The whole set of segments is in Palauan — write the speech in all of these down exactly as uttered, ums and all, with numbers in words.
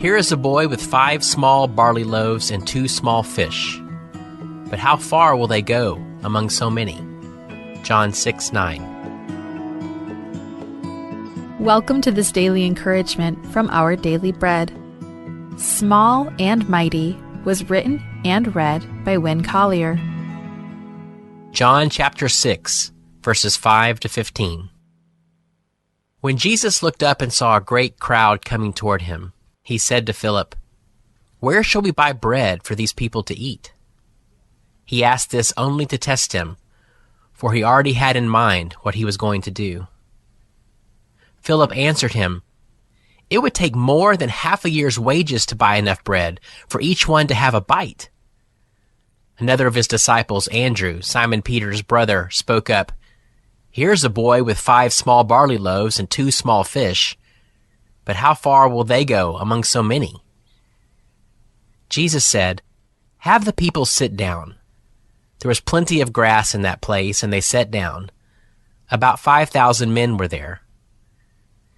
"Here is a boy with five small barley loaves and two small fish. But how far will they go among so many?" John six nine. Welcome to this daily encouragement from Our Daily Bread. Small and Mighty was written and read by Winn Collier. John chapter six, verses five to fifteen. When Jesus looked up and saw a great crowd coming toward him, he said to Philip, "Where shall we buy bread for these people to eat?" He asked this only to test him, for he already had in mind what he was going to do. Philip answered him, "It would take more than half a year's wages to buy enough bread for each one to have a bite." Another of his disciples, Andrew, Simon Peter's brother, spoke up, "Here's a boy with five small barley loaves and two small fish, but how far will they go among so many?" Jesus said, "Have the people sit down." There was plenty of grass in that place, and they sat down. About five thousand men were there.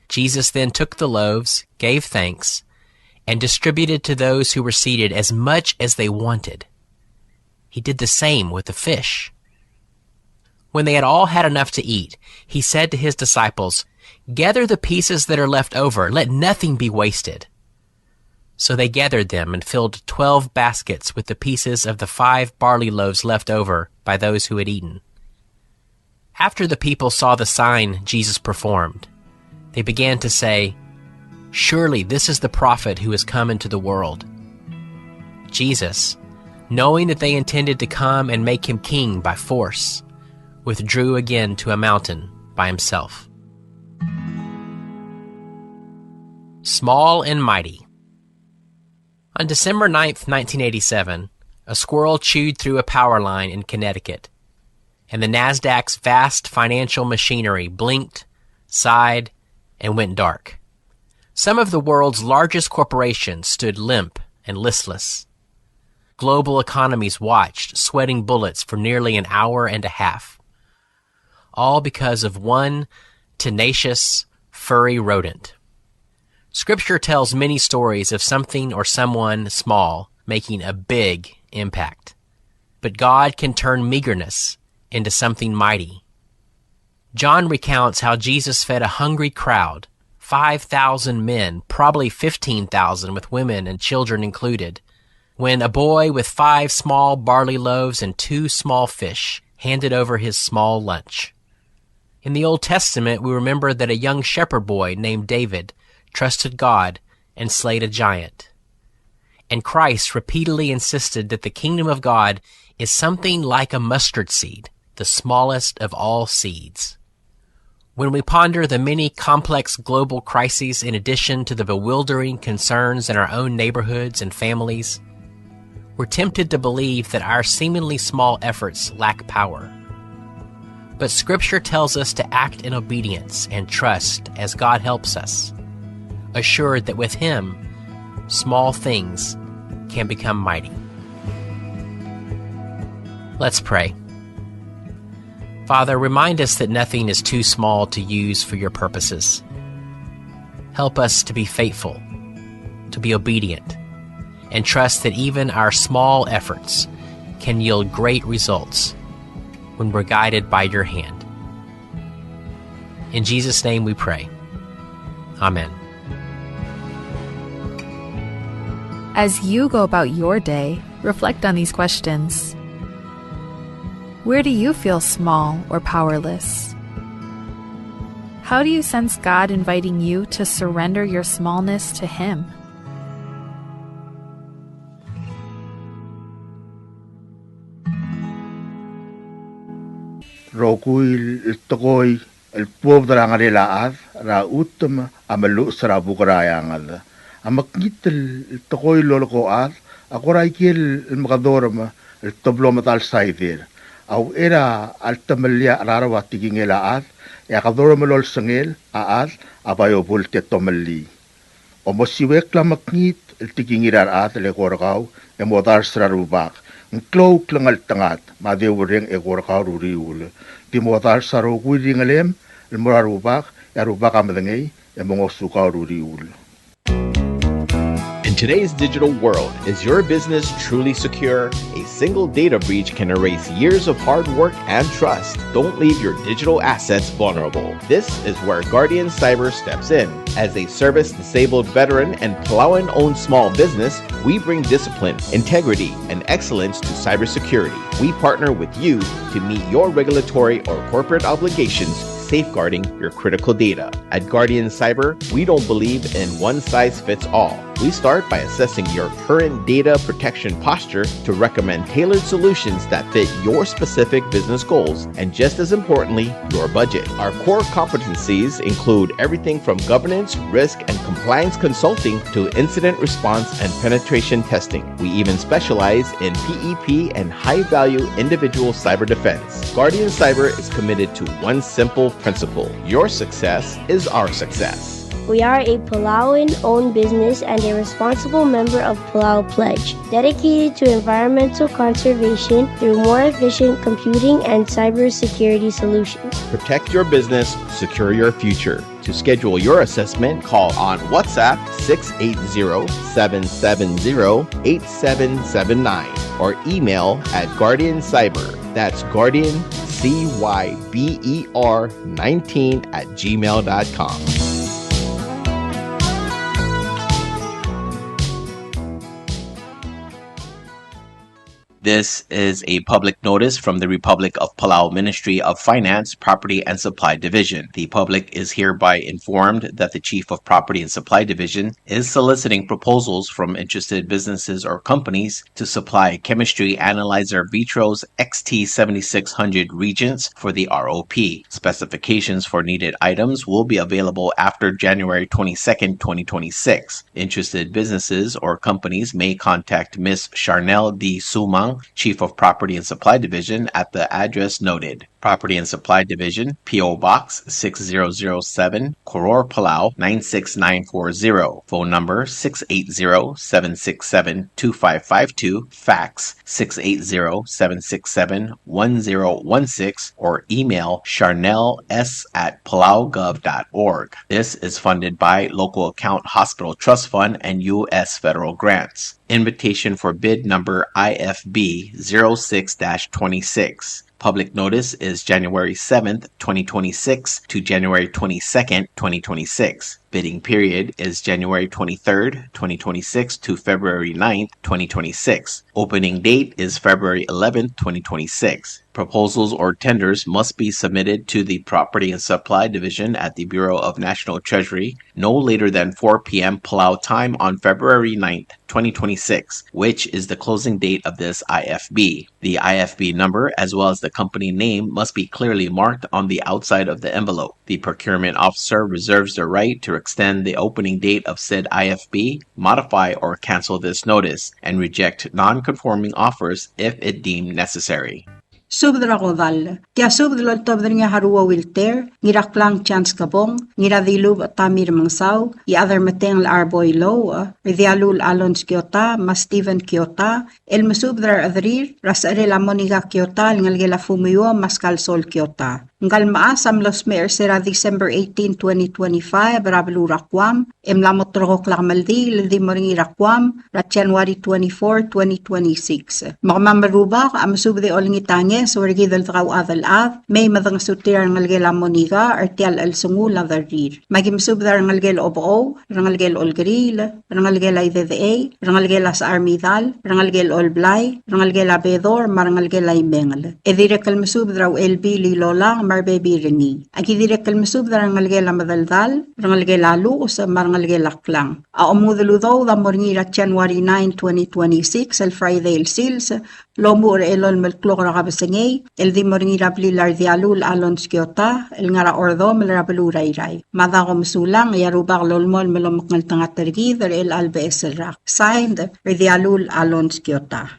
Jesus then took the loaves, gave thanks, and distributed to those who were seated as much as they wanted. He did the same with the fish. When they had all had enough to eat, he said to his disciples, "Gather the pieces that are left over, let nothing be wasted." So they gathered them and filled twelve baskets with the pieces of the five barley loaves left over by those who had eaten. After the people saw the sign Jesus performed, they began to say, "Surely this is the prophet who has come into the world." Jesus, knowing that they intended to come and make him king by force, withdrew again to a mountain by himself. Small and Mighty. On December ninth, nineteen eighty-seven, a squirrel chewed through a power line in Connecticut, and the Nasdaq's vast financial machinery blinked, sighed, and went dark. Some of the world's largest corporations stood limp and listless. Global economies watched, sweating bullets for nearly an hour and a half, all because of one tenacious, furry rodent. Scripture tells many stories of something or someone small making a big impact. But God can turn meagerness into something mighty. John recounts how Jesus fed a hungry crowd, five thousand men, probably fifteen thousand with women and children included, when a boy with five small barley loaves and two small fish handed over his small lunch. In the Old Testament, we remember that a young shepherd boy named David trusted God and slayed a giant. And Christ repeatedly insisted that the kingdom of God is something like a mustard seed, the smallest of all seeds. When we ponder the many complex global crises in addition to the bewildering concerns in our own neighborhoods and families, we're tempted to believe that our seemingly small efforts lack power. But Scripture tells us to act in obedience and trust as God helps us, assured that with Him, small things can become mighty. Let's pray. Father, remind us that nothing is too small to use for your purposes. Help us to be faithful, to be obedient, and trust that even our small efforts can yield great results when we're guided by your hand. In Jesus' name we pray. Amen. As you go about your day, reflect on these questions. Where do you feel small or powerless? How do you sense God inviting you to surrender your smallness to Him? Rokui el tekoi el tuobed er a ngerel a chad er a chutem a meluches er a buk er a eanged. A mekngit el tekoi el lolekoi a chad a kora ikel mekedorem el teblo medal saider. A uchei er a letemellii a cheraro a tekingel a chad, e a kedorem el olsengel a chad a bai obult e tomellii. Omosiuekl a mekngit el tekingir a rechad el eko er kau e modars er a Rubak. Ng klou klengeltengat me a deurreng eko er kau er uriul. Di modars a rokui el ringelem el mo er a Rubak, e a Rubak a medengei e mo ngosukau er uriul. Today's digital world, is your business truly secure? A single data breach can erase years of hard work and trust. Don't leave your digital assets vulnerable. This is where Guardian Cyber steps in. As a service disabled veteran and Palauan owned small business, we bring discipline, integrity, and excellence to cybersecurity. We partner with you to meet your regulatory or corporate obligations, safeguarding your critical data. At Guardian Cyber, we don't believe in one size fits all. We start by assessing your current data protection posture to recommend tailored solutions that fit your specific business goals and, just as importantly, your budget. Our core competencies include everything from governance, risk, and compliance consulting to incident response and penetration testing. We even specialize in P E P and high-value individual cyber defense. Guardian Cyber is committed to one simple principle: your success is our success. We are a Palauan owned business and a responsible member of Palau Pledge, dedicated to environmental conservation through more efficient computing and cybersecurity solutions. Protect your business, secure your future. To schedule your assessment, call on WhatsApp six eight zero, seven seven zero, eight seven seven nine or email at Guardian Cyber. That's Guardian C Y B E R nineteen at gmail dot com. This is a public notice from the Republic of Palau Ministry of Finance, Property and Supply Division. The public is hereby informed that the Chief of Property and Supply Division is soliciting proposals from interested businesses or companies to supply chemistry analyzer Vitros X T seventy-six hundred reagents for the R O P. Specifications for needed items will be available after January twenty-second, twenty twenty-six. Interested businesses or companies may contact Miss Charnel D. Sumang, Chief of Property and Supply Division, at the address noted. Property and Supply Division, P O Box six zero zero seven, Koror, Palau nine six nine four zero. Phone number six eight zero, seven six seven, two five five two. Fax six eight zero, seven six seven, one zero one six or email charnels at palaugov dot org. This is funded by Local Account Hospital Trust Fund and U S federal grants. Invitation for bid number I F B zero six dash twenty-six. Public notice is January seventh, twenty twenty-six to January twenty-second, twenty twenty-six. Bidding period is January twenty-third, twenty twenty-six to February ninth, twenty twenty-six. Opening date is February eleventh, twenty twenty-six. Proposals or tenders must be submitted to the Property and Supply Division at the Bureau of National Treasury no later than four p.m. Palau time on February ninth, twenty twenty-six, which is the closing date of this I F B. The I F B number, as well as the company name, must be clearly marked on the outside of the envelope. The procurement officer reserves the right to extend the opening date of said I F B, modify or cancel this notice, and reject non-conforming offers if it deemed necessary. Subed er a kodall. Tia subed el oltobed er ngii a Haruo Wilter, Ngiraklang Chance Kebong, Ngiradilubech Tamir Mengesau, Iechad er Metengel Arboi Louch, Rdialul Alonz Kiota, me a Steven Kiota, el mesubed er a rechederir er a secherel a Monica Kiota el ngelekel a Fumio me a Skalsol Kiota. Ngka el mechas a mlo smecher er se er a December eighteen, twenty twenty-five er a beluu er a Guam, e mla mo terrekokl a kemeldiil el di mo er ngii er a Guam er a January twenty-four, twenty twenty-six. Me kemam el rubak a mesubed e olengit a ngeso er kid el dekauchad el chad, mei me dengesuterir a rengelekel a Monica er tia el chelsengul a derrir. Me aki mesubed er a rengelekel Obechou, rengelekel Olkeriil, rengelekel a Idedechei, rengelekel a Secharmidal, rengelekel Olblai, rengelekel a Bedor, me a rengelekel a Imengel. E dirrek el mesubed er a Uchelbil Ilolang me a rebebil er ngii. Aki dirrek el mesubed er a rengelekel a Medeldal, rengelekel a Luches, me a rengelekel a Klang. A omengudel udoud a mo er ngii er a January nine, twenty twenty-six, el Friday el sils, el omuchel er a elolem el klok er a kebesengei, el di mo er ngii er a blil a Rdialul Alonz Kiota, el ngar er a Ordomel er a beluu er a Irrai. Me a dako mesulang, e a Rubak a lolemolem el omekngeltengat er kid er chelecha el beches el rak. Signed, Rdialul Alonz Kiota.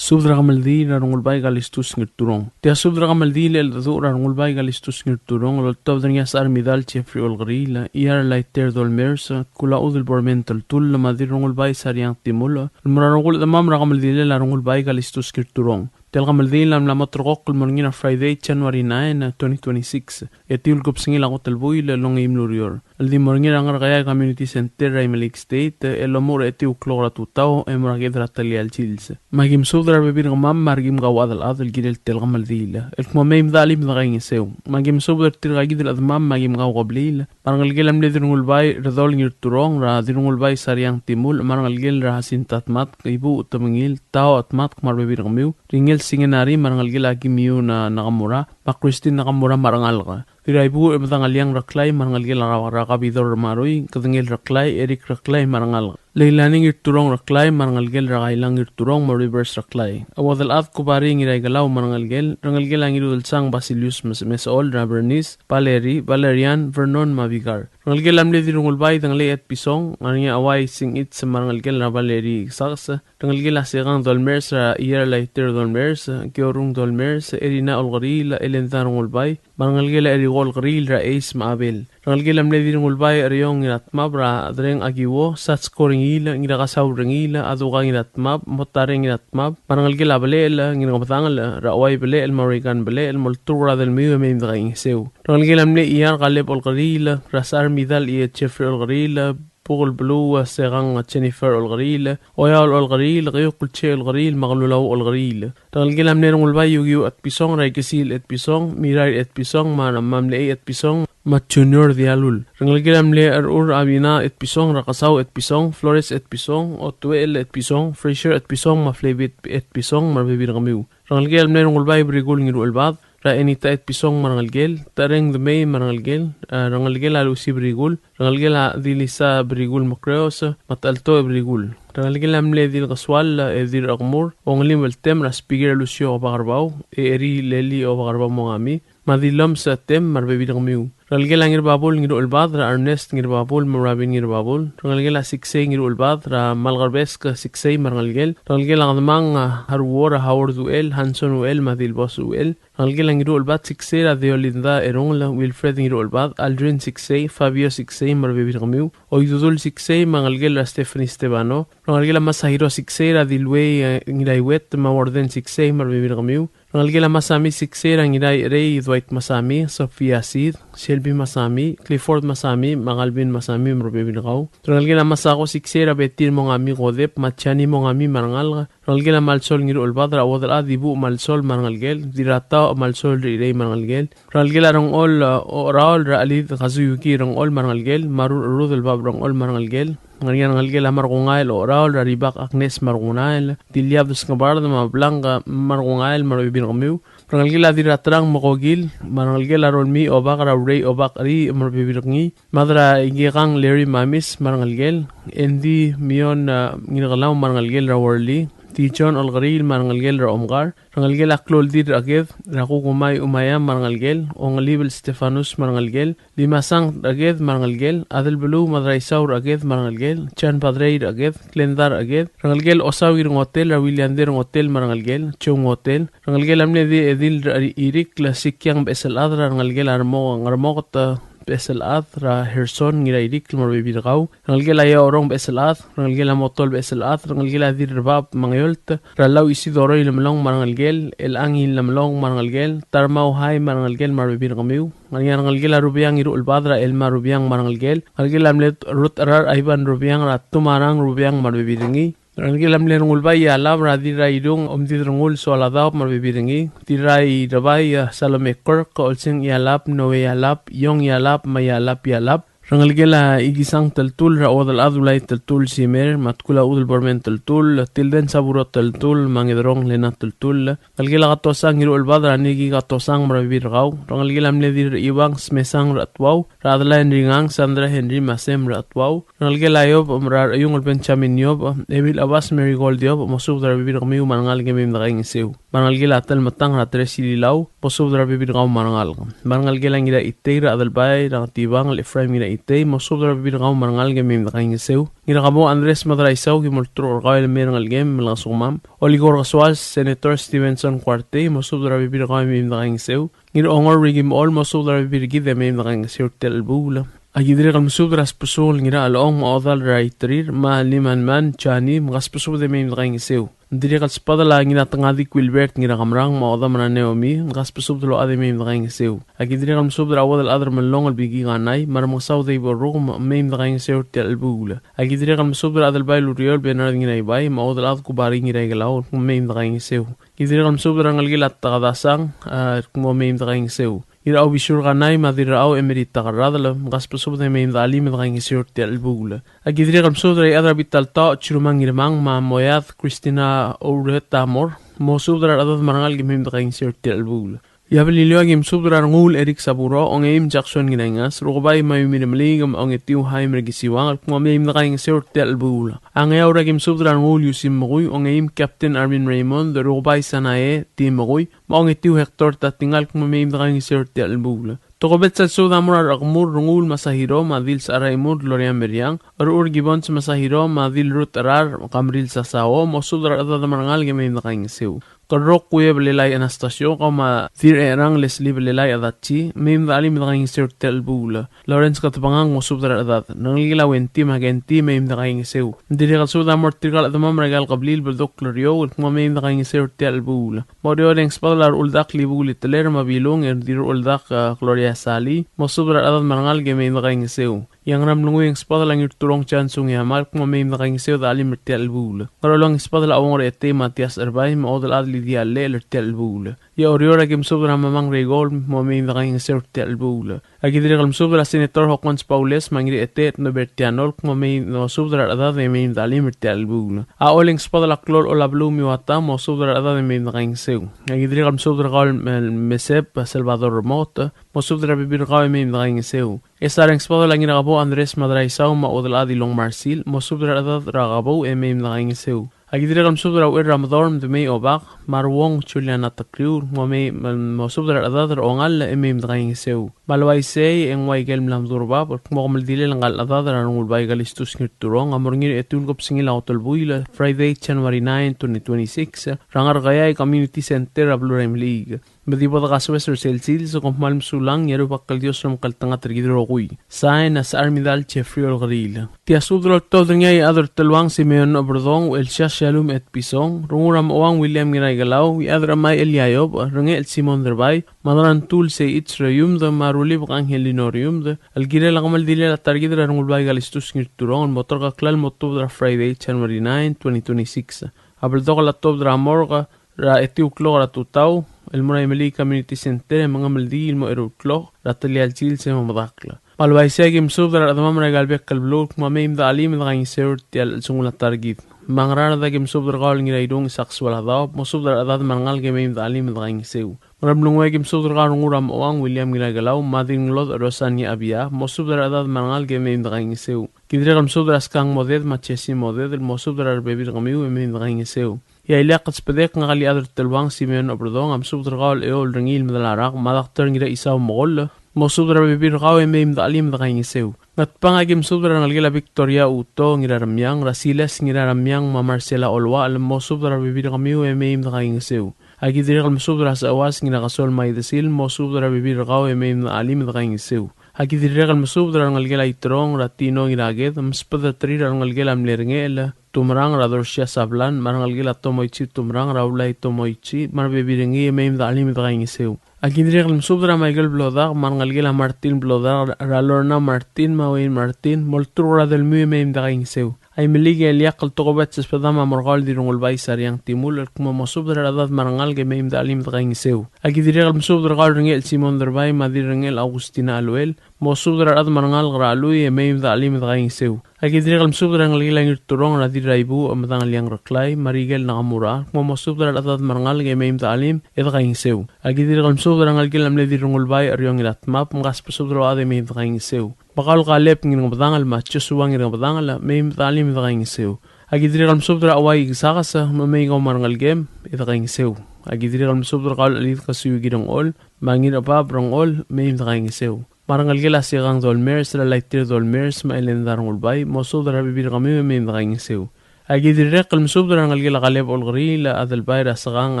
Subed er a kemeldiil er a Rengulbai Kalistus Ngirturong. Tia subed er a kemeldiil el cheldecheduch er a Rengulbai Kalistus Ngirturong el oltobed er ngii a Secharmidal Jeffrey Olkeriil, Iar Laiter Dolmers, Kulachudel Bormentel Tull, me a Dirrengulbai Sariang Timulech, el mo er a rokui el chedemam er a kemeldilel a Rengulbai Kalistus Ngirturong. Tia el kemeldiil a mla mo ulterekokl el mo er ngii er a Friday, January nine, twenty twenty-six. E tia el kebesengil a kot el buil el ongeim el ureor el di mo er ngii er a Ngerkeai Community Center er a Imeliik State, el omuchel er a etiu el klok er a tutau e mo er a ked er a telial sils. Me aki mesubed er a rebebil er kemam me a rekim kauchad el chad el kirel tia el kemeldiil el kmo mei me dak el mei me dekaingeseu. Me aki mesubed er tirka kid el chedemam me a kim kaukebliil, me a rengelekel a mle Dirrengulbai Redol Ngirturong, er a Dirrengulbai Sariang Timulch, me a rengelekel er a Jacinta Tmatk, Ibuuch Temengil, Taoch Tmatk me a rebebil er kemiu, Ringel Singenari me a rengelekel a Kimiu Na-, Nakamura, me a Christine Nakamura me a rengalek. Dirraibuuch Medangeliang Reklai me a rengelekel a Ra-, Rakabidor Marui, Kedengel Reklai, Eric Reklai me a rengalek. Leilani Ngirturong Reklai me a rengelekel er a Kailang Ngirturong me a Rivers Reklai. Uodelchad Kubari Ngiraikelau me a rengelekel, rengelekel a Ngirudelsang Basilius Mes-, Mesechol er a Bernice, Valerie, Valerian, Vernon me a Vikar. Rengelekel a mle Dirrengulbai Dengelei Etpison, ngar er ngii a Uai Singich me a rengelekel er a Valerie Saks, rengelekel a Sekang Dolmers er a Iar Laiter Dolmers, Keorung Dolmers, Erina Olkeriil, Elenda Rengulbai, me a rengelekel a Eriko Olkeriil er a Eis me a Abel. Rengelekel a mle Dirrengulbai Eriong Ngiratmab er a Dereng Akiuo, Satsko Rengiil, Ngirakasau Rengiil, Aduka Ngiratmab, Motare Ngiratmab, me a rengelekel a Belechel Ngirngebedangel er a Uai Belechel me a Ureikan Belechel, molturk er a delmiu e mei me dekaingeseu. Rengelekel a mle Iar Kaleb Olkeriil, er a Sechar Midal Iet Jeffrey Olkeriil, Bukel Beluu Sekang Jennifer Olkeriil, Oeaol Olkeriil, Keiukl Che Olkeriil, me a Kelulau Olkeriil. Rengelekel a mle Rengulbai Yukiu Etpison, er a Ikesil Etpison, Mirair Etpison, me a Mamlechei Etpison, me a Junior Dialul. Rengelekel a mle Cherchur Abina Etpison, er a Kesau Etpison, Flores Etpison, Otuel Etpison, Fraser Etpison, me a Flebit Etpison, me a rebebil er kemiu. Rengelekel a mle Rengulbai Brikul Ngiruchelbad, er a Enita Etpison me a rengelekel, Tereng Demei me a rengelekel, e, rengelekel a Lucy Brikul, rengelekel a Dilisa Brikul Mekreos, me a Talto Brikul. Rengelekel a mle Dilkesual, e, Dirrekmur, Ongelim Beltem, er a Speaker Lucio Obakerbau, e, Eri Leli Obakerbau Mongami, me a Diloms Tem, me a rebebil er kemiu. Rengelekel a Ngirbabul Ngiruchelbad, er a Ernest Ngirbabul, me a Robin Ngirbabul. Rengelekel a Siksei Ngiruchelbad, er a Malkerbesk Siksei me a rengelekel. Rengelekel a Ngedemang, a, Haruo, er a Howard Uchel, Hanson Uchel, me a Dilbos Uchel. Rengelekel a Ngiruchelbad Siksei, er a Deolinda Erungel, Wilfred Ngiruchelbad, Aldrin Siksei, Fabio Siksei, me a rebebil er kemiu. Oidudul Siksei, me a rengelekel er a Stephanie Stebano. Rengelekel a Masahiro Siksei, er a Diluei, e, Ngiraiuet, me a Warden Siksei, me a rebebil er kemiu. Rengelekel a Masami Siksei, er a Ngiraicherei Dwight Masami, Sophia Sid, Shelby Masami, Clifford Masami, me a Calvin Masami, me a rebebil er kau. Rengelekel a Masako Siksei, er a Betir Mongami Kodep, me a Jani Mongami me a rengalek. Rengelekel a Malsol Ngiruchelbad, er a Uodelchad Ibuuch Malsol me a rengelekel, Dirrataoch Malsol Rirei me a rengelekel. Rengelekel a Rengchol, e, Ocheraol, er a Chelid Kazuyuki Rengchol me a rengelekel, me a Rurcherudel Bab Rengchol me a rengelekel. Ngar er ngii a rengelekel a Markungael Ocheraol, er a Ribak Agnes Markungael, Diliab Skebarad me a Blanca Markungael me a rebebil er kemiu. Rengelekel a Dirraterang Mekokil, me a rengelekel a Rolmii Obak, er a Urei Obak Ri me a rebebil er ngii. Mad er a Ikekang Larry Mamis me a rengelekel, Andy Mion, e, Ngirkelau me a rengelekel er a Uarlii, Dijon Olkeriil me a rengelekel er a Omkar. Rengelekel a Kloldir er a Ked, er a Kukumai Umaia me a rengelekel, Ongelibel Stefanus me a rengelekel, Limasang er a Ked me a rengelekel, Adelbeluu Madraisau er a Ked me a rengelekel, Jan Padrei er a Ked, Glenda er a Ked. Rengelekel Osau Irngotel, er a Williander Ngotel me a rengelekel, Joe Ngotel. Rengelekel a mle Di-, Edil er a Irikl Sikiang Becheselchad, er a rengelekel a Remo-, Ngermoket Becheselchad, er a Herson Ngirairikl me a rebebil er kau. Rengelekel a Iaorong Becheselchad, rengelekel a Motol Becheselchad, rengelekel a Dirrebab Mangeolt, er a Lau Isidoro Ilemelong me a rengelekel, Elechang Ilemelong me a rengelekel, Tarmau Hai me a rengelekel me a rebebil er kemiu. Ngar er ngii a rengelekel a Rubiang Iruchelbad, er a Elma Rubiang me a rengelekel. Rengelekel a mle Rut-, Rutecherar Ivan Rubiang, er a Tumarang Rubiang me a rebebil er ngii. Rengelekel a mle Rengulbai Ialab, er a Dirrairung Omdid Rengul Soaladaob me a rebebil er ngii. Dirrairebai, e, Salome Kirk, Olseng Ialab, Noe Ialab, Iong Ialab, me a Ialab Ialab. Rengelekel a Ikisang Teltull, er a Uodelchad Ulai Teltull Simer, me a Tkul a Udelbormen Teltull, Tilden Saburo Teltull, me a Ngederong Lena Teltull. Ngelekel a Katosang Ngiruchelbad, er a Neki Katosang me a rebebil er kau. Rengelekel a mle Dirraiuang Smesang er a Chetuau, er a Adela Henry Ngang, Sandra Henry me a Sem er a Chetuau. Rengelekel a Iob, er a Reiungel Benjamin Iob, Ebil Abas Marigold Iob, mosubed er a rebebil er kemiu me a rengalek e mei me dekaingeseu. Me a rengelekel a Telmetang, er a Teres Ililau, mosubed er a rebebil er kau me a rengalek. Me a rengelekel a Ngiraitei, er a Adelbai, er a Ngetibang, el Ephraim Ngiraitei, mosubed er a rebebil er kau me a rengalek e mei me dekaingeseu. Ngirakembo Andres Madraisau, ki mo olturk er kau el mei er a ngelekem me lengesukemam. Olikor Kesual, Senator Stevenson Kuartei, mosubed er a rebebil er kau e mei me dekaingeseu. Ngirongor Ricky Mechol, mosubed er a rebebil er kid e mei me dekaingeseu er tia el chelebuul. Aki dirrek el mesubed er a Sbesungel Ngirachelechong me a Odal er a Iterir, me a Limanman Johnny, me kasbesubed e mei me dekaingeseu. Ng dirrek el subedel a Ngiratengadi Wilbert Ngirakemerang me a Odam er a Naomi, mkasbesubed el ochad e mei me dekaingeseu. Aki dirrek el mesubed er a Uodelchad er Mellong el Biki Kanai, me a Remengesau Dave Orrukem, mei me dekaingeseu er tia el chelebuul. Aki dirrek el mesubed er a Adelbai el Uriol Bernard Ngiraibai, me a Uodelchad Kubari Ngiraikelau, mei me dekaingeseu. Ki dirrek el mesubed er a rengelekel a Takadasang, a, kmo mei me dekaingeseu. Irachau Bisur Kanai me a Dirrachau Emerita Kerradel, mkasbesubed e mei me dechelim e dekaingeseu er tia el chelebuul. Aki dirrek el mesubed er a Iechad er a Bitaltaoch Chirumang Ngirmang me a Moead Christina Oureta Mor, mosubed er a rechedad me a rengalek e mei me dekaingeseu er tia el chelebuul. Ia Beliliou aki mesubed er a Renguul Eric Saburo, Ongeim Jackson Ngiraingas, Rukebai Mayumi Remeliik, me a Ongetiu Haim Rekisiwang, el kmo mei me dekaingeseu er tia el chelebuul. A Ngeaur aki mesubed er a Renguul Yusim Mekui, Ongeim Captain Armin Raymond, Rukebai Sanae Tim Mekui, me a Ongetiu Hector Tatingal, el kmo mei me dekaingeseu er tia el chelebuul. Tokubets el subed a mo er a Rechekemur, Renguul Masahiro, me a Dil Secharaimur, Gloria Meriang, Rechur Gibbons Masahiro, me a Dil Ruth Cherar, Kamril Sasao, mosubed er a rechedad me a rengalek e mei me dekaingeseu. Kerrok Kuye Belelai Anastasio, kau me a Dirrecherang Leslie Belelai Adachi, mei me dechelim e dekaingeseu er tia el chelebuul. Lawrence Ketebengang, mosubed er a rechedad. Rengelekel a Wenty me a Kenty, mei me dekaingeseu. Ng dirrek el subed a mo er tirka el chedemam er aika el kebliil el beldokl er eou, el kmo mei me dekaingeseu er tia el chelebuul. Mo er eou e ng subedel a Rechuldak Libukl Iteler me a Bilung, e Dirrechuldak, a, Gloria Sali, mosubed er a rechedad me a rengalek e mei me dekaingeseu. Ia Ngeremlengui e ng subedel a Ngirturong Chansung Yamal, el kmo mei me dekaingeseu e dechelim er tia el chelebuul. Ngerchelong e ng subedel a Uong er Etei Matias Erbai, me a Uodelchad Lydia Llechel er tia el chelebuul. Ia Oreor aki mesubed er a Mamang Reigol, el kmo mei me dekaingeseu er tia el chelebuul. Aki dirrek el mesubed er a Senator Hokkons Baules, me a Ngirachetet Norbert Tianol, el kmo mei, mosubed er a rechedad e mei me dechelim er tia el chelebuul. A Ollei e ng subedel a Klou el Olabeluu Miwata, mosubed er a rechedad e mei me dekaingeseu. Aki dirrek el mesubed er kau el, el Meseb Salvador Remoto, mosubed er a rebebil er kau e mei me dekaingeseu. Esar e ng subedel a Ngirakebou Andres Madraisau me a Uodelchad Ilong Marsil, mosubed er a rechedad er a Kebou e mei me dekaingeseu. Aki dirrek el mesubed er a Uchel er a Medorm Demei Obak, me a Ruong Juliana Tekriu, el kmo mei, mosubed er a rechedad er a Ongall e mei me dekaingeseu. Me a le uaisei e ng ua ikel mla mo er bab, el kmo kemeldiil er ngka el chedad er a Rengulbai Kalistus Ngirturong a mo er ngii er a etiu el kebesengil a kot el buil, Friday, January nine, twenty twenty-six, er a Ngerkeai Community Center er a beluu er a Imeliik. Me di bo dekasoes er sel sils, kom kmal mesulang, e a Rubak el Dios a omekngeltengat er kid el rokui. Sain a Secharmidal Jeffrey Olkeriil. Tia subed el oltobed er ngii a Iechad er a Teluang Simeon Oberdong, Uchelsias Shalom Etpison, Renguul er a Mochouang William Ngiraikelau, Iechad er a Chemai Elia Iob, Rengechel Simon Derbai, me a Derantul Seichi Reyumd, me a Rulibek Angelino Reyumd, el kirel a kemeldilel a ta er kid er a Rengulbai Kalistus Ngirturong, el mo terkeklel el mo tuobed er a Friday, January nine, twenty twenty-six. A beldokel a tuobed er a morgue, er a etiu el klok er a tutau, el mo er a Imeliik Community Center e mengemeldiil el mo eru el klok er a telial sils e mo medakl. Me a le uaisei e aki mesubed er a rechedemam er aika el bek el beluu el kmo mei me dechelim e dekaingeseu er tia el chelsengul a ta er kid. Me a Ngaraard e aki mesubed er kau el Ngirairung Isaac Sualadaob, mosubed er a rechedad me a rengalek e mei me dechelim e dekaingeseu. Ngeremlengui e aki mesubed er kau el Renguul er a Mochouang William Ngiraikelau, me a Dirngelodech Rosania Abia, mosubed er a rechedad me a rengalek e mei me dekaingeseu. Ki dirrek el mesubed er a Skang Moded me a Jesse Moded, el mosubed er a rebebil er kemiu e mei me dekaingeseu. Ia ileakl el sbedek, ngak el Iechad er a Teluang Simeon Oberdong a mesubed er kau el Eou el Rengiil Medalarak me a Doctor Ngiraisau Mokoll, mosubed er a rebebil er kau e mei me dechelim e dekaingeseu. Ngatpang e aki mesubed er a rengelekel a Victoria Uto Ngiraremiang, er a Silas Ngiraremiang me a Marcela Oluachel, mosubed er a rebebil er kemiu e mei me dekaingeseu. Aki dirrek el mesubed er a Secheuas Ngirakesol me a Idesil, mosubed er a rebebil er kau e mei me dechelim e dekaingeseu. Aki dirrek el mesubed er a rengelekel a Iterong, er a Tino Ngiraked, msbedeterir a rengelekel a mle Rengechel Tumerang, er a Dorsia Sablan, me a rengelekel a Tomoichi Tumerang, er a Ulai Tomoichi, me a rebebil er ngii e mei me dechelim e dekaingeseu. Aki dirrek el mesubed er a Michael Blodak, me a rengelekel a Martin Blodak, er a Lorna Martin, me a Wayne Martin, molturk er a delmiu e mei me dekaingeseu. A Imeliik e ileakl el tokubets el sbedam a mo er kau el Dirrengulbai Sariang Timul, el kmo mosubed er a rechedad me a rengalek e mei me dechelim e dekaingeseu. Aki dirrek el mesubed er kau el Rengechel Simon Derbai me a Dirrengechel Augustina Aluel, mosubed er a rechad me a rengalek er a Chelui e mei me dechelim e dekaingeseu. Aki dirrek el mesubed er a rengelekel a Ngirturong, er a Dirraibuuch Medang Liang Reklai me a Rikel Nakamura, el kmo mosubed er a rechedad me a rengalek e mei me dechelim e dekaingeseu. Aki dirrek el mesubed er a rengelekel a mle Dirrengulbai Eriong Iratmap, mkasbesubed er a rechad e mei me dekaingeseu. Me kau el Kaleb Ngirngebedangel me a Joshua Ngirngebedangel, mei me dechelim e dekaingeseu. Aki dirrek el mesubed er a Uai Ikesakes, me mei kau me a rengelekem e dekaingeseu. Aki dirrek el mesubed er kau el Chelid Kesiu Kirengchol me a Ngirchebab Rengchol, mei me dekaingeseu. Me a rengelekel a Sekang Dolmers, er a Laitir Dolmers me a Elenda Rengulbai, mosubed er a rebebil er kemiu e mei me dekaingeseu. Aki dirrek el mesubed er a rengelekel a Kaleb Olkeriil, Adelbai er a Sekang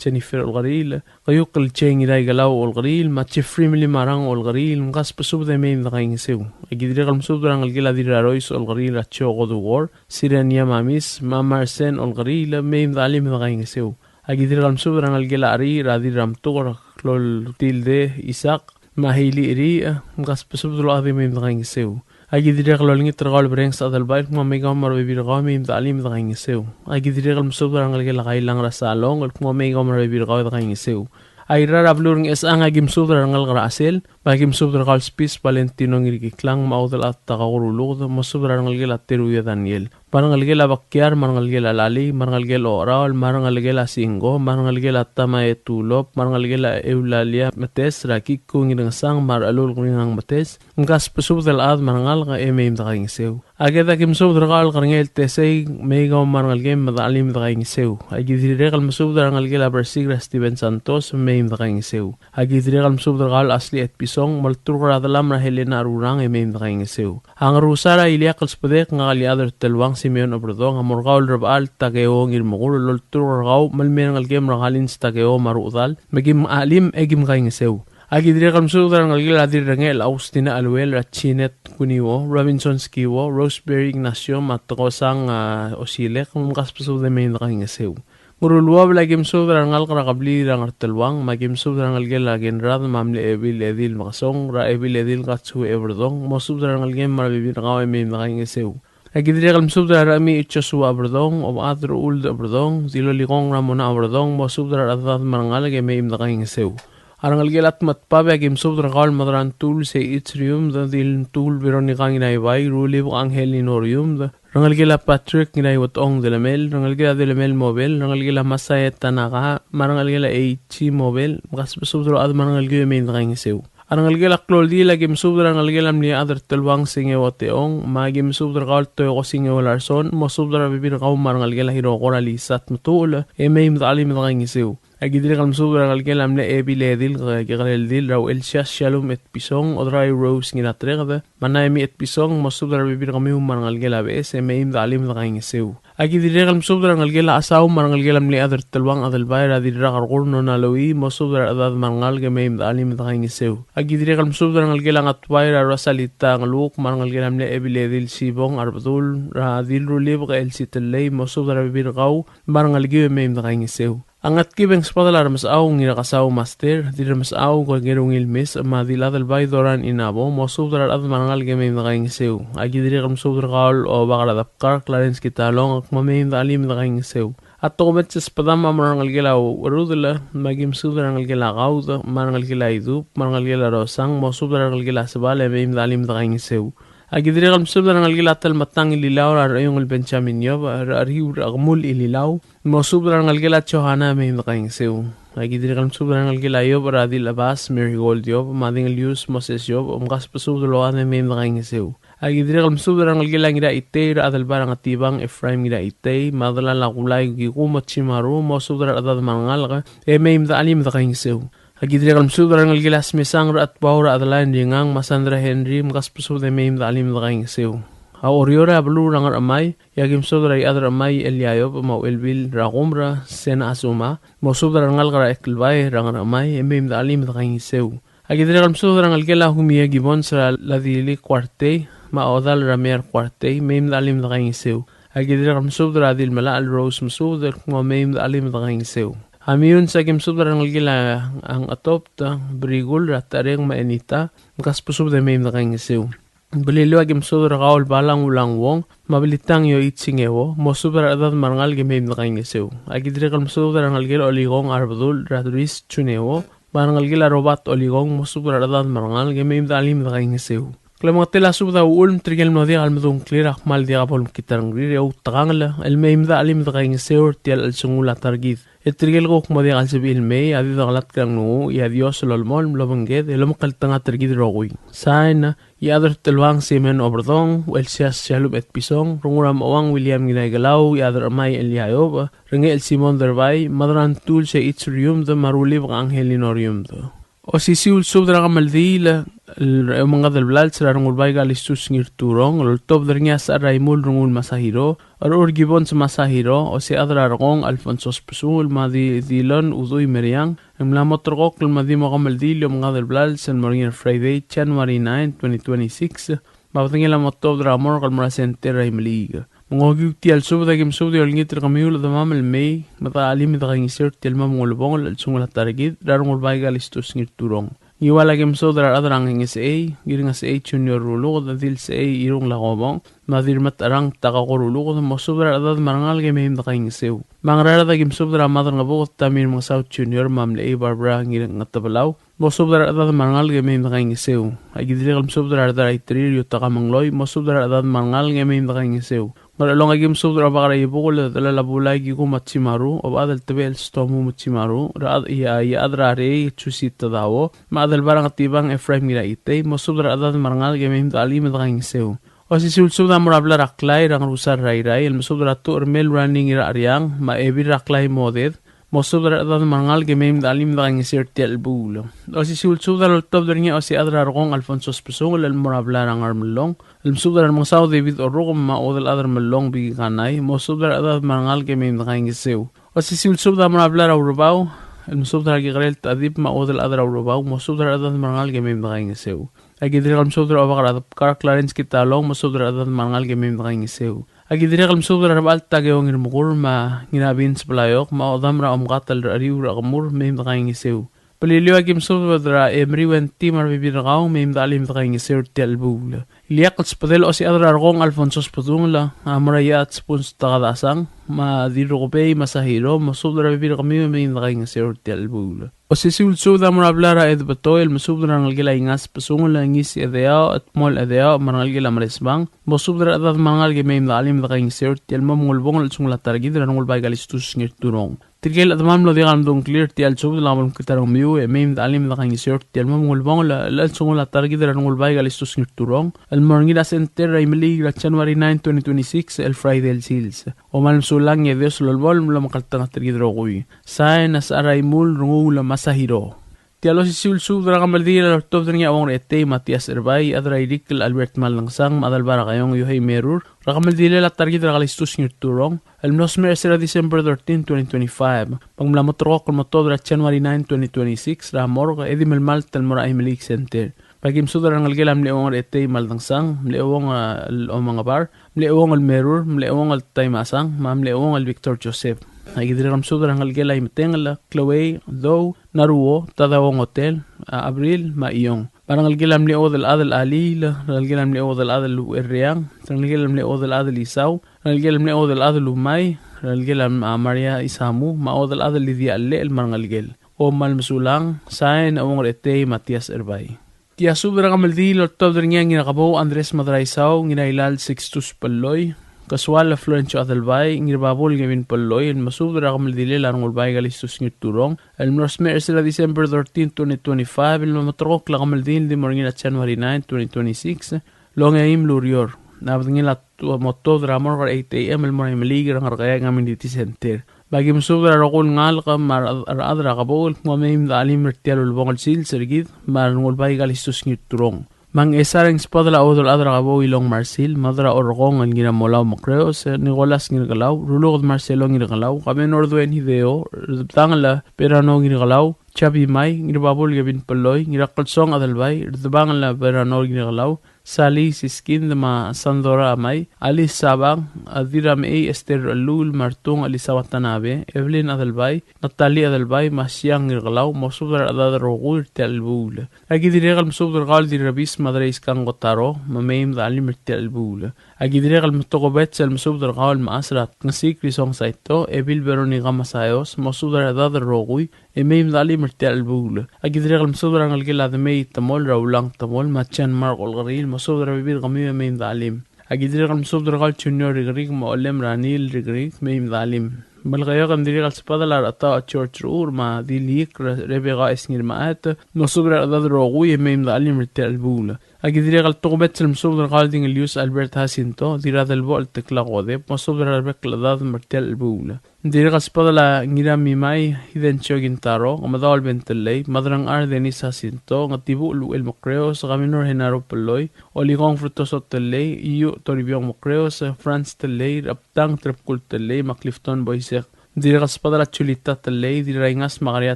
Jennifer Olkeriil, Keiukl Jeng Iraikelau Olkeriil, me a Jeffrey Melimarang Olkeriil, mkasbesubed e mei me dekaingeseu. Aki dirrek el mesubed er a rengelekel a Dirrarois Olkeriil er a Joko Dukor, Sirenia Mamis, me a Marsen Olkeriil, mei me dechelim e dekaingeseu. Aki dirrek el mesubed er a rengelekel a Ari er a Dirramtuk er a Klotilde Isak, me a Heili Iri, mkasbesubed el ochad e mei me dekaingeseu. Aki dirrek el olengit er kau el Berenges Adelbai, el kmo mei kau me a rebebil er kau e mei me dechelim e dekaingeseu. Aki dirrek el mesubed er a rengelekel a Kailang er a Salong, el kmo mei kau me a rebebil er kau e dekaingeseu. Airai er a beluu er a Ngchesechang, aki mesubed er a rengalek er a Chesel, me aki mesubed er kau el Spis Valentino Ngirkiklang, me a Udelchad Takakuru Luked, mosubed er a rengelekel a Teruio Daniel. Me a rengelekel a Bakiar, me a rengelekel a Lali, me a rengelekel a Ocheraol, me a rengelekel a Singko, me a rengelekel a Tamae Tulop, me a rengelekel a Eulalia Metes, er a Kikung Ngirngesang, me a Rechelul Ngirngang Metes, mkasbesubed el chad me a rengalek e mei me dekaingeseu. A Ked aki mesubed er kau el Kerengel Tesei, mei kau me a rengelekem me dechelim e dekaingeseu. Aki dirrek el mesubed er a rengelekel a Bersik er a Steven Santos, mei me dekaingeseu. Aki dirrek el mesubed er kau el Ashley Etpison, molturk er a delam er a Helena Rurang e mei me dekaingeseu. A Ngerusar a ileakl el subedek, ngak el Iechad er Teluang Simeon Oberdong, a mo er kau el Rebechall Takeo Ngirmekur, el olturk er kau me le mei a rengelekem er a Kalins Takeo me a rechedal, me kim chelim e kim kaingeseu. Aki dirrek el mesubed er a rengelekel a Dirrengechel Augustina Aluel, er a Jeanette Kuniwo, Robinson Skiwo, Roseberry Ignacio, me a Tekosang, a, Osilek, mkasbesubed e mei me dekaingeseu. Ngeruluobel, aki mesubed er a rengalek er a kebliil er a Ngerteluang, me aki mesubed er a rengelekel a Kenrad, me a mle Ebil Edil Mekesong, er a Ebil Edil Katsue Eberdong, mosubed er a rengelekem me a rebebil er kau e mei me dekaingeseu. Aki dirrek el mesubed er a Rechemiich Joshua Eberdong, Obechad er Uld Eberdong, Dilolikong Ramona Eberdong, mosubed er a rechedad me a rengalek e mei me dekaingeseu. A rengelekel a Tmetbab, aki mesubed er kau el Madrantul Seiich Riumd, Diltul Veronica Ngiraibai, Rulibek Angelino Riumd, rengelekel a Patrick Ngiraiwetong Delemel, rengelekel a Delemel Mobel, rengelekel a Masae Tanaka, me a rengelekel a Eichi Mobel, mkasbesubed el ochad me a rengelekiu e mei me dekaingeseu. A rengelekel a Kloldil, aki mesubed er a rengelekel a mle Iechad er Teluang Singeo Teong, me aki mesubed er kau el Toeko Singeo Larson, mosubed er a rebebil er kau me a rengelekel a Hiroko er a Lisat Metuchel, e mei me dechelim e dekaingeseu. Aki dirrek el mesubed er a rengelekel a mle Ebil Edil, Ke-, Kekerel Dil, er a Uchelsias Shalom Etpison, Odrai Rose Ngiratreked, me a Naemi Etpison, mosubed er a rebebil er kemiu me a rengelekel a Beches, e mei me dechelim e dekaingeseu. Aki dirrek el mesubed er a rengelekel a Chesau me a rengelekel a mle Iechad er Teluang Adelbai, er a Dirrakerkur Nona Lui, mosubed er a rechedad me a rengalek e mei me dechelim e dekaingeseu. Aki dirrek el mesubed er a rengelekel a Ngatbai, er a Rosalita Ngeluk, me a rengelekel a mle Ebil Edil Sibong Arbedul, er a Dilrulibek Elsie Tellei, mosubed er a rebebil er kau me a rengelekiu e mei me dekaingeseu. A Ngetkib e ng subedel a Remesechau Ngirakesau Master, Dirremesechau Ngerungil Mis, me a Diladelbai Doran Inabo, mosubed er a rechad me a rengalek e mei me dekaingeseu. Aki dirrek el mesubed er kau el Obak er a Debkar Clarence Kitalong, el kmo mei me dechelim e dekaingeseu. A tokubets el subedam a mo er a rengelekel a Ucherudel, me aki mesubed er a rengelekel a Kaud, me a rengelekel a Idub, me a rengelekel a Rosang, mosubed er a rengelekel a Sebal e mei me dechelim e dekaingeseu. Aki dirrek el mesubed er a rengelekel a Telmetang Ililau, er a Rechiungl Benjamin Iob, er a Riu er a Kemul Ililau, mosubed er a rengelekel a Johana e mei me dekaingeseu. Aki dirrek el mesubed er a rengelekel a Iob, er a Dilchebas Marigold Iob, me a Dingelius Moses Iob, mkasbesubed el ochad e mei me dekaingeseu. Aki dirrek el mesubed er a rengelekel a Ngiraitei, er a Adelbai er a Ngetibang Ephraim Ngiraitei, me a delal a Kulai Kikumo Chimaru, mosubed er a rechedad me a rengalek e mei me dechelim e dekaingeseu. Aki dirrek el mesubed er a rengelekel a Smesang, er a Chetbau er a Adelai Ngringang, me a Sandra Henry, mkasbesubed e mei me dechelim e dekaingeseu. A Oreor a beluu er a Ngerchemai, e aki mesubed er a Iechad er a Chemai Eliaiob, me a Uchelbil er a Kumer, Sena Asuma, mosubed er a rengalek er a Eklbai er a Ngerchemai, e mei me dechelim e dekaingeseu. Aki dirrek el mesubed er a rengelekel a Humie Gibbons, er a Ladili Kuartei, me a Odal er a Mear Kuartei, mei me dechelim e dekaingeseu. Aki dirrek el mesubed er a Dilmelachel Rose Mesubed, el kmo mei me dechelim e dekaingeseu. A Meyuns, aki mesubed er a rengelekel a Ngchetobt, Brikul, er a Tareng me a Enita, mkasbesubed e mei me dekaingeseu. Beliliou, aki mesubed er kau el Balang Ulang Wong, me a Belitang Yoichi Ngeuo, mosubed er a rechedad me a rengalek e mei me dekaingeseu. Aki dirrek el mesubed er a rengelekel a Olikong Arbedul, er a Dris Chuneuo, me a rengelekel a Robert Olikong, mosubed er a rechedad me a rengalek e mei me dechelim e dekaingeseu. Klemengetel a subed a uchul me tirke el mlo diak el medung a ngklir a kmal diak bo lemekngit a rengrir e outekangel el mei me dechelim e dekaingeseu er tia el chelsengul a ta er kid. E tirke el kuk mo diak el sebechir el mei, a di dekelatk er a nglunguuch, e a Dios a lolemolem el obengked el omekngeltengat er kid el rokui. Sain, Iechad er Teluang Simeon Oberdong, Uchelsias Shalom Etpison, Renguramechuang William Ngiraikelau, Iechad er a Chemai Eliaiob, Rengechel Simon Derbai, Madrantul Seichi Riumd, me a Rulibek Angelino Riumd. Osisiu el subed er a kemeldiil el Omengad el Blals er a Rengulbai Kalistus Ngirturong, el oltobed er ngii a Sechar er a Imul Rengul Masahiro, Rechur Gibbons Masahiro, Osichad er a Rekong Alfonso Sbesungel, me a Di-, Dilon Udui Meriang, e ng mla mo terrekokl me a di mo kemeldiil e omengad el blals el mo er ngii er a Friday, January nine, twenty twenty-six, me a bedengel a mo tuobed er a morgue el mo er a center er a Imeliik. Me ng okiu tia el subed a ki mesubed e olengit er kemiu el chedemam el mei, me de chelim e de kaingeseu er tia el mo mengulebongel el chelsengul a ta er kid er a Rengulbai Kalistus Ngirturong. Ngiual a ki mesubed er a rechad er a Ngengesechei, Ngiringesechei Junior Ruluked, Dilsechei Irung Lakobong, me a Dirremeterang Takako Ruluked, mosubed er a rechedad me a rengalek e mei me de kaingeseu. Me a Ngaraard a ki mesubed er a Madrengebuked Tamir Mengesau Junior, me a Mlechei Barbara Ngiringetebelau, mosubed er a rechedad me a rengalek e mei me de kaingeseu. A ki dirrek el mesubed er a rechad er a Iterir Yutaka Mengloi, mosubed er a rechedad me a rengalek e mei me de kaingeseu. Ngerchelong a ki mesubed er a Obak er a Iebukel el Delal a Bulai Kiku Matsimaru, Obechad el Tebechel Stomu Matsimaru, Rechad, Ia, Iechad er a Rei Jusi Tadao, me a Adelbai er a Ngetibang Ephraim Ngiraitei, mosubed er a rechedad me a rengalek e mei me de chelim e de kaingeseu. Osisiu el subed a mo er a blai er a Klai er a Ngerusar er a Irrai, el mesubed er a Tuchermel Rani Ngiracheriang, me a Ebil er a Klai Moded, mosubed er a rechedad me a rengalek e mei me de chelim e de kaingeseu er tia el chelebuul. Osisiu el subed a loltobed er ngii a Osichad er a Rekong Alfonso Sbesungel el mo er a blai er a Ngermellong, el mesubed er a Remengesau David Orrukem me a Uodelchad er a Mellong Biki Kanai, mosubed er a rechedad me a rengalek e mei me de kaingeseu. Osisiu el subed a mo er a blai er a Urebau, el mesubed er a Kekerel Tadib me a Uodelchad er a Urebau, mosubed er a rechedad me a rengalek e mei me de kaingeseu. A ki dirrek el mesubed er a Obak er a Debkar Clarence Kitalong, mosubed er a rechedad me a rengalek e mei me de kaingeseu. A ki dirrek el mesubed er a Rebechall Takeo Ngirmekur me a Ngirabin Sebelaiok, me a Odam er a Omkatel er a Riu er a Kemur, mei me de kaingeseu. Beliliou a ki mesubed er a Emery Wenty me a rebebil er kau, mei me de chelim e de kaingeseu er tia el chelebuul. Ileakl el subedel a Osichad er a Rekong Alfonso Sbedungel a mo er a Iechad Spuns Takadasang, me a Dirrukebei Masahiro, mosubed er a rebebil er kemiu e mei me de kaingeseu er tia el chelebuul. Osisiu el subed a mo er a blai er a Edebetoi el mesubed er a rengelekel a Ingas Besungel, Ngis Edeaoch, Etmol Edeaoch, me a rengelekel a Meresbang, mosubed er a rechedad me a rengalek e mei me de chelim e de kaingeseu er tia el mo mengulebongel el chelsengul a ta er kid er a Rengulbai Kalistus Ngirturong. Tirke el chedemam el mlo diak el medung a ngklir er tia el subed, a bo lemekngit a rengmiu e mei me de chelim e de kaingeseu er tia el mo mengulebongel el chelsengul a ta er kid er a Rengulbai Kalistus Ngirturong el mo er ngii er a center er a Imeliik er a January nine, twenty twenty-six, el Friday el sils. Kom kmal mesulang e a Dios a lolemolem el omekngeltengat er kid el rokui. Sain a Sechar er a Imul Renguul Masahiro. Tia el osisiu el subed er a kemeldiil a loltobed er ngii a Uong er a Etei Matias Erbai, Iechad er a Irikl Albert Maldengsang, me a Adelbai er a Kaiong Yohei Merur, er a kemeldilel a ta er kid er a Kalistus Ngirturong el mlo smecher er sel December thirteen, twenty twenty-five. Me ng mla mo terrekokl el mo tuobed er a January nine, twenty twenty-six, er a morgue, e di melemalt el mo er a Imeliik Center. Me a ki mesubed er a rengelekel a mle Uong er a Etei Maldengsang, mle Uong, a, el Omengebar, mle Uong el Merur, mle Uong el Taimasang, me a mle Uong el Victor Joseph. A ki dirrek el mesubed er a rengelekel a Imetengel, Chloe, Dou, Naruo, Tadao Ngotel, a, Abril, me a Iong. Me a rengelekel a mle Uodelchad el Aliil, rengelekel a mle Uodelchad el Uerreang, rengelekel a mle Uodelchad el Isau, rengelekel a mle Uodelchad el Umai, rengelekel a, a, Maria Isamu, me a Uodelchad el Lidia Llechel me a rengelekel. Kom kmal mesulang, sain a Uong er a Etei Matias Erbai. Tia subed er a kemeldiil a loltobed er ngii a Ngirakebou Andres Madraisau, Ngirailal Sixtus Pelloi, Kesual Florencio Adelbai, Ngirababul Kevin Pelloi, el mesubed er a kemeldilel a Rengulbai Kalistus Ngirturong el mlo smecher er sel December thirteen, twenty twenty-five, el mo terrekokl a kemeldiil el di mo er ngii er a January nine, twenty twenty-six, el ongeim el ureor. A bedengel a tu-, mo tuobed er a morgue er a eight A.M. el mo er a Imeliik er a Ngerkeai Community Center. Me a ki mesubed er a rokui el ngalek me a rechad er a Kebou el kmo mei me de chelim er tia el ulebongel el sils er kid me a Rengulbai Kalistus Ngirturong. Me a Ngchesar e ng subedel a Uodelchad er a Kebou Ilong Marsil, Mad er a Orrekong el Ngiramolau Mekreos, Nicholas Ngirkelau, Ruluked Marcelo Ngirkelau, Kamenor Duen Hideo, Rdebdangel Perano Ngirkelau, Chabi Mai, Ngirababul Kevin Pelloi, Ngirakelsong Adelbai, Rdebangel Perano Ngirkelau, Sally Siskind me a Sandora Amai, Alice Sabang, a Dirramechei Esther Rechelluul me a Rtung Elisa Watanabe, Evelyn Adelbai, Natalie Adelbai, me a Siang Ngirkelau, mosubed er a rechedad el rokui er tia el chelebuul. A ki dirrek el mesubed er kau el Dirrabis Madreiskang Kotaro, me mei me de chelim er tia el chelebuul. A ki dirrek el metokubets el mesubed er kau el mechas er a Tngesik Risong Saito, Ebil Veronica Masayos, mosubed er a rechedad el rokui, e mei me de chelim er tia el chelebuul. A ki dirrek el mesubed er a rengelekel a Demei Temol, er a Ulang Temol, me a Jan Mark Olkeriil, mosubed er a rebebil er kemiu e mei me de chelim. A ki dirrek el mesubed er kau el Junior Rikrik, me a Olem er a Neil Rikrik, mei me de chelim. Melekeok e ng dirrek el subedel a Rechetaoch George Ruur, me a Diliik Re-, Rebecca Esngirmaet, mosubed er a rechedad el rokui e mei me de chelim er tia el chelebuul. Aki dirrek el tokubets el mesubed er kau el Dingelius Albert Jacinto, Dirradelbochel Tekla Kodep, mosubed er a rebek el chedad me er tia el chelebuul. Ng dirrek el sbedel a Ngiramimai Hidencio Kintaro, Ngemedaol Ben Tellei, Madrangchar Dennis Jacinto, Ngetibuchel Uchel Mekreos, Governor Genaro Pelloi, Olikong Frutoso Tellei, Iuch Toribiong Mekreos, Franz Tellei, Reptang Trebkul Tellei, me a Clifton Boisek. Ng dirrek el sbedel a Julita Tellei, Dirraingas Makaria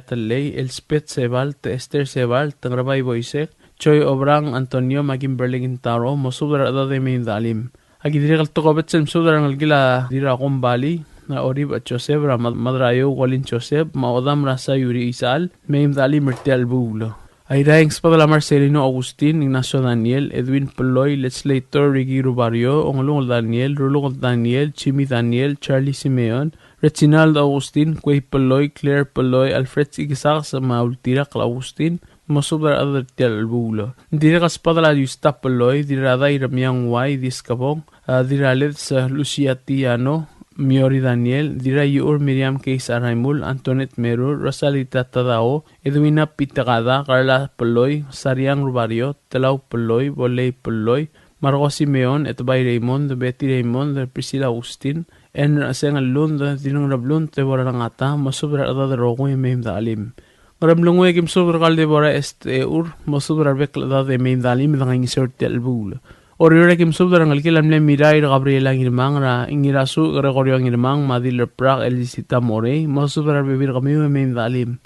Tellei, Elspeth Sebalt, Esther Sebalt, Ngerebai Boisek, Joy Obrang, Antonio, me a Kimberly Kintaro, mosubed er a rechedad e mei me de chelim. Aki dirrek el tokubets el mesubed er a rengelekel a Dirrakombali, a Orib a Joseph, er a Mad-, Madraiou Colin Joseph, me a Odam er a Sayuri Isal, mei me de chelim er tia el chelebuul. Airai, ng sbedel a Marcelino Augustin, Ignacio Daniel, Edwin Pelloi, Legislator Ricky Rubario, Ongelungel Daniel, Rulungel Daniel, Jimmy Daniel, Charlie Simeon, Reginald Augustin, Kuei Pelloi, Claire Pelloi, Alfred Ikesakes, me a Ultirakl Augustin, mosubed er a rechedad er tia el chelebuul. Ng dirrek el sbedel a Diusta Pelloi, Dirradai Remiang Uai, Diskebong, a Dirraleds Lucia Tiano, Miori Daniel, Dirraiuchur Miriam Keis Araimul, Antoinette Merur, Rosalita Tadao, Edwina Pitekada, Carla Pelloi, Sariang Rubario, Telau Pelloi, Bolei Pelloi, Marco Simeon, Etbai Raymond, Betty Raymond, Priscilla Augustin, Enrecheseng el Lund, Dirreng Reblund, Deborah Rengata, mosubed er a rechedad el rokui e mei me de chelim. Ngeremlengui, aki mesubed er kau el Deborah Est Eur, mosubed er a rebek el chedad e mei me de chelim e de kaingeseu er tia el chelebuul. Oreor, aki mesubed er a rengelekel a mle Mirair Gabriela Ngirmang, er a Ngirasuch Gregorio Ngirmang, me a Dilerbrak Elisita Morei, mosubed er a rebebil er kemiu e mei me de chelim.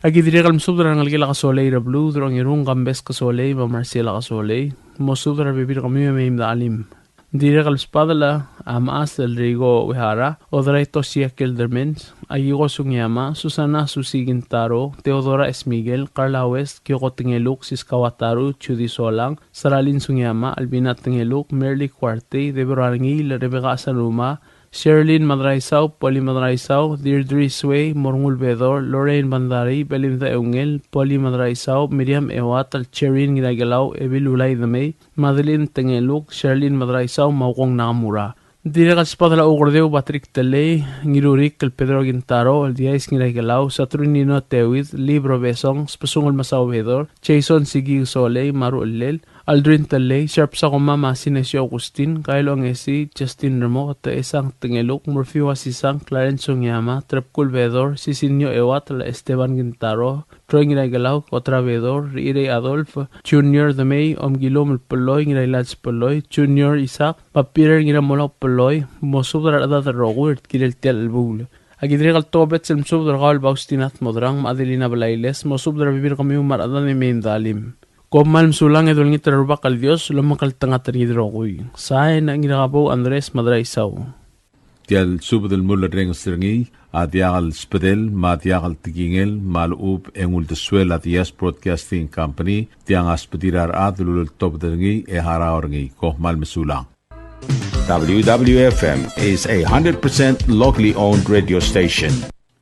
Aki dirrek el mesubed er a rengelekel a Kesolei er a beluu, Dirrengirung Kambes Kesolei, me a Marcela Kesolei, mosubed er a rebebil er kemiu e mei me de chelim. Ng dirrek el sbedel a mechas el Rigo Uehara, Oderai Tosia Keldermans, Akiko Sugiyama, Susana Susi Kintaro, Teodora Esmiguel, Carla West, Kyoko Tengeluk, Siska Wataru, Judy Solang, Saralin Sugiyama, Albina Tengeluk, Merly Kuartei, Deborah Rengiil, Rebecca Asanuma, Sherlyn Madraisau, Polly Madraisau, Deirdre Sway, Morngul Bedor, Lorraine Bandarii, Belinda Eungel, Polly Madraisau, Miriam Euatel, Cherin Ngiraikelau, Ebil Ulai Demei, Madeline Tengeluk, Sherlyn Madraisau, me a Ukong Nakamura. Ng dirrek el sbedel a Ukerdeu Patrick Tellei, Ngirurik el Pedro Kintaro, el Diais Ngiraikelau, Saturnino Teuid, Libro Besong, Sbesungel Masao Bedor, Jason Sigi Solei, me a Ruchellel, Aldrin Tellei, Sharp Sakuma me a Sinesio Augustin, Kyle Ongesi, Justin Remoket, Esang Tengeluk, Murphy Wasisang, Clarence Sugiyama, Trebkul Bedor, Sisinio Euatel, Esteban Kintaro, Troy Ngiraikelau, Kotra Bedor, Rirei Adolf, Junior Demei, Omkilum el Pelloi, Ngirailach Pelloi, Junior Isaac, me a Peter Ngiramolau Pelloi, mosubed er a rechedad el rokui er tirke el tia el chelebuul. Aki dirrek el tokubets el mesubed er kau el Faustina Tmodrang, me a Adelina Blailes, mosubed er a rebebil er kemiu me a rechedad e mei me de chelim. Kom kmal mesulang e dolengit er a Rubak el Dios el omekngeltengat er kid el rokui. Sain a Ngirakebou Andres Madraisau. Tia el subed el mulerrenges er ngii a diak el sbedel me a diak el tekingel me a lechub e ng uldesuel a Diaz Broadcasting Company, tiang a sbedir a rechad el uleltobed er ngii e harau er ngii. Kom kmal mesulang. W W F M is a hundred percent locally owned radio station.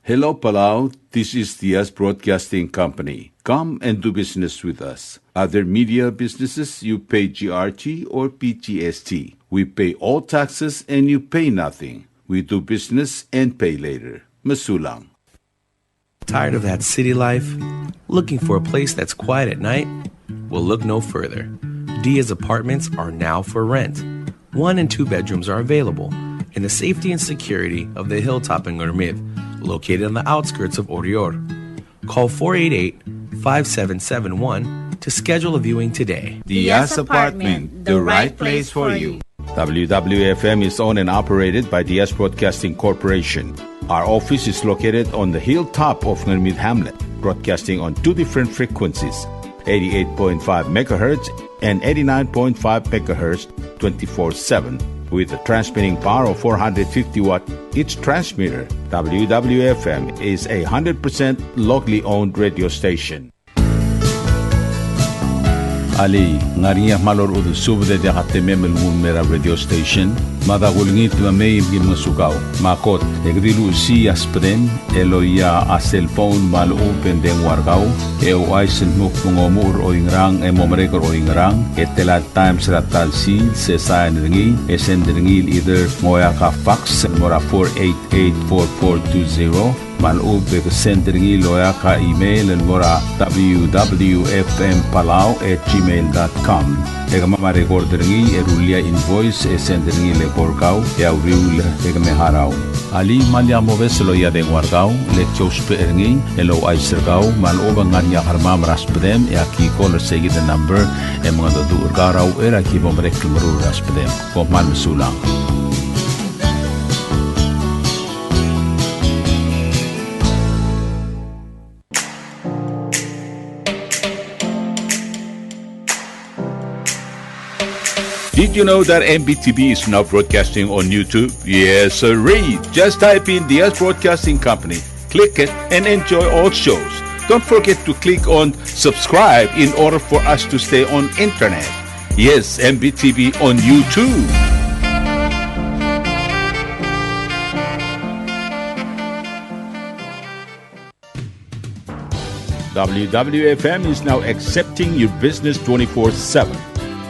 Hello, Palau. This is Diaz Broadcasting Company. Come and do business with us. Other media businesses, you pay G R T or P G S T. We pay all taxes and you pay nothing. We do business and pay later. Mesulang. Tired of that city life? Looking for a place that's quiet at night? Well, look no further. Diaz Apartments are now for rent. One and two bedrooms are available in the safety and security of the hilltop in Ngermid, located on the outskirts of Oreor. Call four eight eight, five seven seven one to schedule a viewing today. Diaz Apartment, the right place for you. W W F M is owned and operated by Diaz Broadcasting Corporation. Our office is located on the hilltop of Ngermid Hamlet, broadcasting on two different frequencies, eighty-eight point five megahertz and eighty-nine point five megahertz, twenty-four seven, with a transmitting power of four hundred fifty watt each transmitter. W W F M is a hundred percent locally owned radio station. Alii, ng ngar er ngii a kmal orechudel subed e diak a temem el nguu el mei er a radio station? Mada kulengit me mei me ki ngosukau. Me a kot, e ke di luchesii a subedem el oia a cellphone me a lechub e ng dengua er kau, e ouchais el dmu kmo ng omuchel er oingerang e mo merek er oingerang, e tela el times er a ta el sils, e sain er ngii, e send er ngii el either ng oeak a fax el mo er a four eight eight four four two zero, me a lechub e ke send er ngii el oeak a email el mo er a W W F M Palau at gmail dot com. E kemam a record er ngii e rullii a invoice e send er ngii el eko er kau e a uriul e ke me harau. Alii, me lak mobes el oia dengua er kau, le ki ousbech er ngii el ouchais er kau me a lechub e ng ngar er ngii a kermam er a subedem e aki call er seikid el number e mengedecheduch er kau er a uchei er a ki bo merek el meruul er a subedem. Kom kmal mesulang. Did you know that M B T V is now broadcasting on YouTube? Yes, sirree. Just type in Diaz Broadcasting Company, click it, and enjoy all shows. Don't forget to click on subscribe in order for us to stay on internet. Yes, M B T V on YouTube. W W F M is now accepting your business twenty-four seven.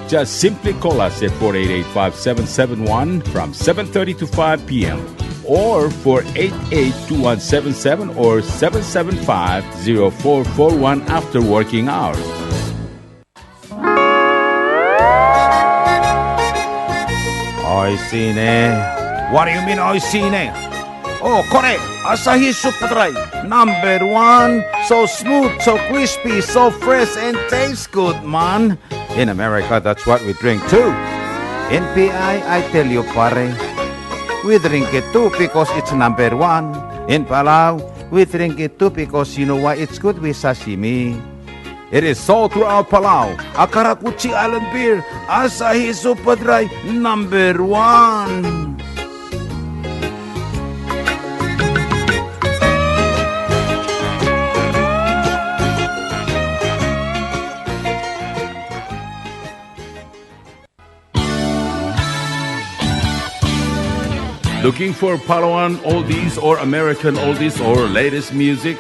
Just simply call us at four eight eight, five seven seven one from seven thirty to five p m, or four eight eight, two one seven seven or seven seven five, zero four four one after working hours. Oishii ne. What do you mean, oishii ne? Oh, kore, Asahi Super Dry, number one. So smooth, so crispy, so fresh, and tastes good, man. In America, that's what we drink too. In P I, I tell you, pare, we drink it too because it's number one. In Palau, we drink it too because you know why? It's good with sashimi. It is sold throughout Palau. A karakuchi island beer, Asahi Super Dry, number one. Looking for Palauan oldies or American oldies or latest music?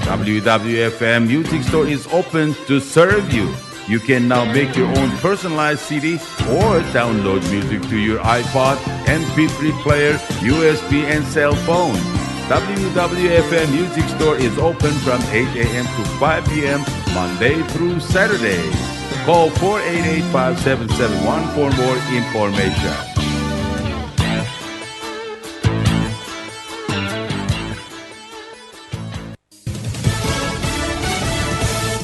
W W F M Music Store is open to serve you. You can now make your own personalized C D or download music to your iPod, M P three player, U S B, and cell phone. W W F M Music Store is open from eight a.m. to five p.m. Monday through Saturday. Call four eight eight, five seven seven one for more information.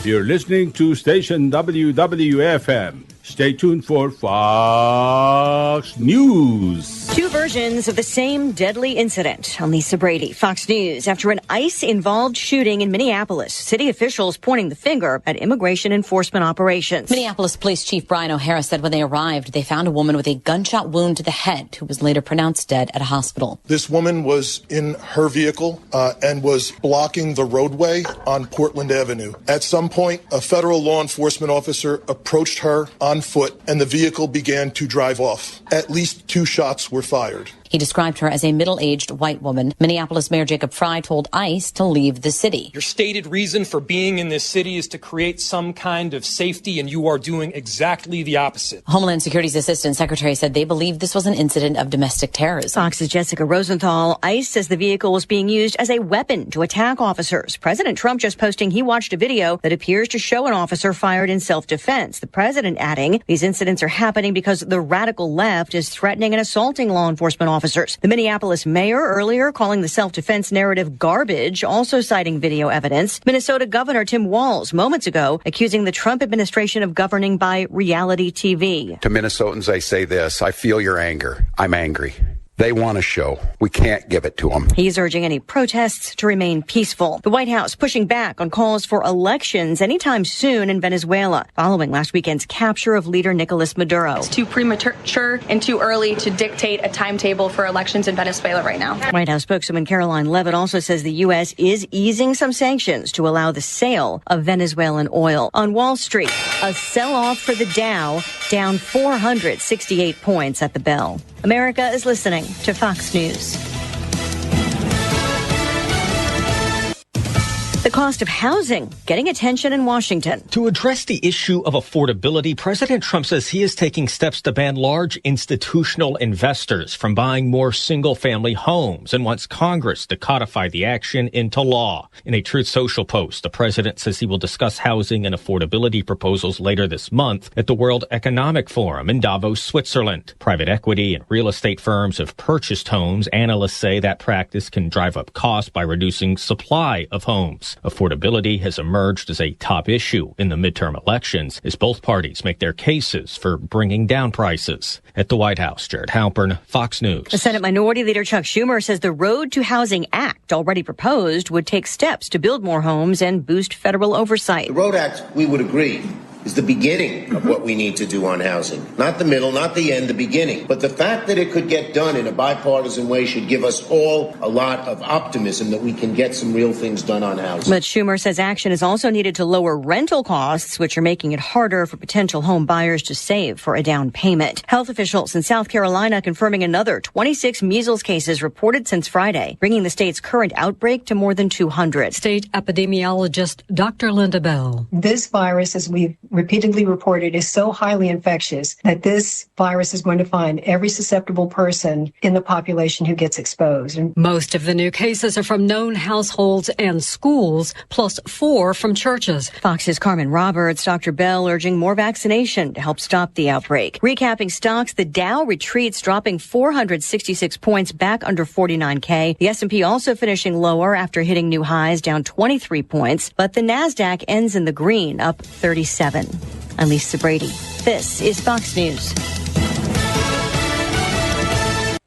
You're listening to station W W F M. Stay tuned for Fox News. Two versions of the same deadly incident. I'm Lisa Brady, Fox News. After an ICE-involved shooting in Minneapolis, city officials pointing the finger at immigration enforcement operations. Minneapolis Police Chief Brian O'Hara said when they arrived, they found a woman with a gunshot wound to the head who was later pronounced dead at a hospital. This woman was in her vehicle, uh, and was blocking the roadway on Portland Avenue. At some point, a federal law enforcement officer approached her on foot, and the vehicle began to drive off. At least two shots were fired. He described her as a middle-aged white woman. Minneapolis Mayor Jacob Frey told ICE to leave the city. Your stated reason for being in this city is to create some kind of safety, and you are doing exactly the opposite. Homeland Security's Assistant Secretary said they believe this was an incident of domestic terrorism. Fox's Jessica Rosenthal. ICE says the vehicle was being used as a weapon to attack officers. President Trump just posting he watched a video that appears to show an officer fired in self-defense. The president adding these incidents are happening because the radical left is threatening and assaulting law enforcement officers. The Minneapolis mayor earlier calling the self-defense narrative garbage, also citing video evidence. Minnesota Governor Tim Walz moments ago accusing the Trump administration of governing by reality T V. To Minnesotans, I say this. I feel your anger. I'm angry. They want a show. We can't give it to them. He's urging any protests to remain peaceful. The White House pushing back on calls for elections anytime soon in Venezuela, following last weekend's capture of leader Nicolas Maduro. It's too premature and too early to dictate a timetable for elections in Venezuela right now. White House spokeswoman Karoline Leavitt also says the U S is easing some sanctions to allow the sale of Venezuelan oil. On Wall Street, a sell-off for the Dow, down four hundred sixty-eight points at the bell. America is listening to Fox News. The cost of housing getting attention in Washington. To address the issue of affordability, President Trump says he is taking steps to ban large institutional investors from buying more single-family homes and wants Congress to codify the action into law. In a Truth Social post, the president says he will discuss housing and affordability proposals later this month at the World Economic Forum in Davos, Switzerland. Private equity and real estate firms have purchased homes. Analysts say that practice can drive up costs by reducing supply of homes. Affordability has emerged as a top issue in the midterm elections as both parties make their cases for bringing down prices. At the White House, Jared Halpern, Fox News. The Senate Minority Leader Chuck Schumer says the Road to Housing Act already proposed would take steps to build more homes and boost federal oversight. The Road Act, we would agree, is the beginning of what we need to do on housing. Not the middle, not the end, the beginning. But the fact that it could get done in a bipartisan way should give us all a lot of optimism that we can get some real things done on housing. But Schumer says action is also needed to lower rental costs, which are making it harder for potential home buyers to save for a down payment. Health officials in South Carolina confirming another twenty-six measles cases reported since Friday, bringing the state's current outbreak to more than two hundred. State epidemiologist Doctor Linda Bell. This virus, as we've repeatedly reported, is so highly infectious that this virus is going to find every susceptible person in the population who gets exposed. And most of the new cases are from known households and schools, plus four from churches. Fox's Carmen Roberts. Doctor Bell urging more vaccination to help stop the outbreak. Recapping stocks, the Dow retreats, dropping four hundred sixty-six points back under forty-nine K. The S and P also finishing lower after hitting new highs, down twenty-three points, but the Nasdaq ends in the green, up thirty-seven. I'm Lisa Brady. This is Fox News.